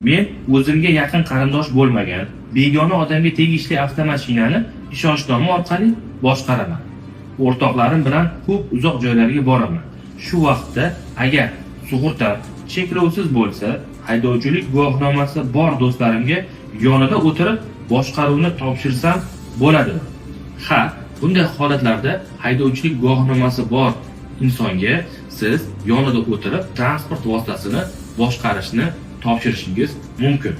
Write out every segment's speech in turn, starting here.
Men o'zimga yaqin qarindosh bo'lmagan begona odamga tegishli avtomashinani ishonchnoma orqali boshqaraman. O'rtoqlarim bilan ko'p uzoq joylarga boraman. Shu vaqtda agar sug'urtam cheklovsiz bo'lsa, haydovchilik guvohnomasi bor do'stlarimga yonida o'tirib boshqaruvni topshirsam bo'ladimi? Ha, bunday holatlarda haydovchilik guvohnomasi bor insonga siz yonida o'tirib transport vositasini boshqarishni topshirishingiz mumkin.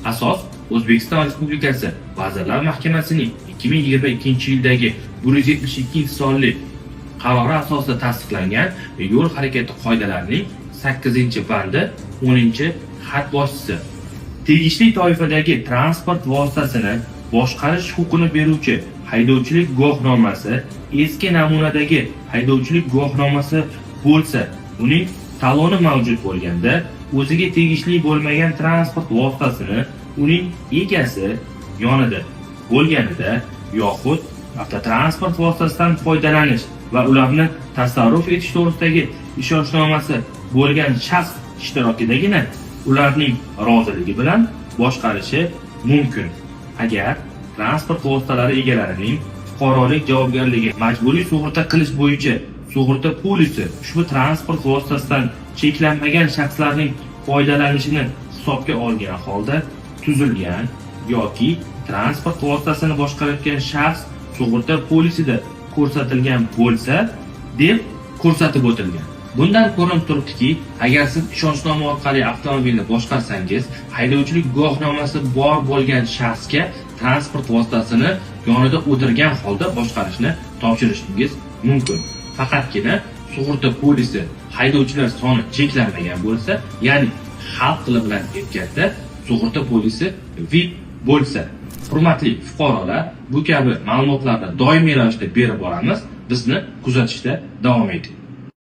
Asos O'zbekiston Respublikasi Vazirlar Mahkamasining 2022-yildagi 172-sonli qarori asosida tasdiqlangan yo'l harakati qoidalarining 8-bandi 10-xat boshchisi. Tegishli toifadagi transport vositasini boshqarish huquqini beruvchi haydovchilik guvohnomasi eski namunadagi haydovchilik guvohnomasi bo'lsa, uning taloni mavjud bo'lganda, o'ziga tegishli bo'lmagan transport vositasini uning egasi yonida bo'lganida yoxud avtotransport vositasidan foydalanish va ularni tasarruf etish to'g'risidagi ishonchnomasi bo'lgan shaxs ishtirokidagina ularning roziligi bilan boshqarishi mumkin. Agar transport vositalari egalarining fuqarolik javobgarligi majburiy sug'urta qilish bo'yicha sug'urta polisi ushbu transport vositasidan cheklanmagan shaxslarning foydalanishini hisobga olgan holda tuzilgan yoki transport vositasini boshqarayotgan shaxs sug'urta polisida ko'rsatilgan bo'lsa, deb ko'rsatib o'tilgan. Bundan ko'rinib turibdiki, agar siz ishonchnoma orqali avtomobilni boshqarsangiz, haydovchilik guvohnomasi bor bo'lgan shaxsga transport vositasini yonida o'tirgan holda boshqarishni topshirishingiz mumkin. Faqatgina sug'urta polisi haydovchilar soni cheklanmagan bo'lsa, ya'ni xalq tili bilan aytganda, sug'urta polisi VIP bo'lsa. Hurmatli fuqarolar, bu kabi ma'lumotlarni doimiy ravishda berib boramiz. Bizni kuzatishda davom eting.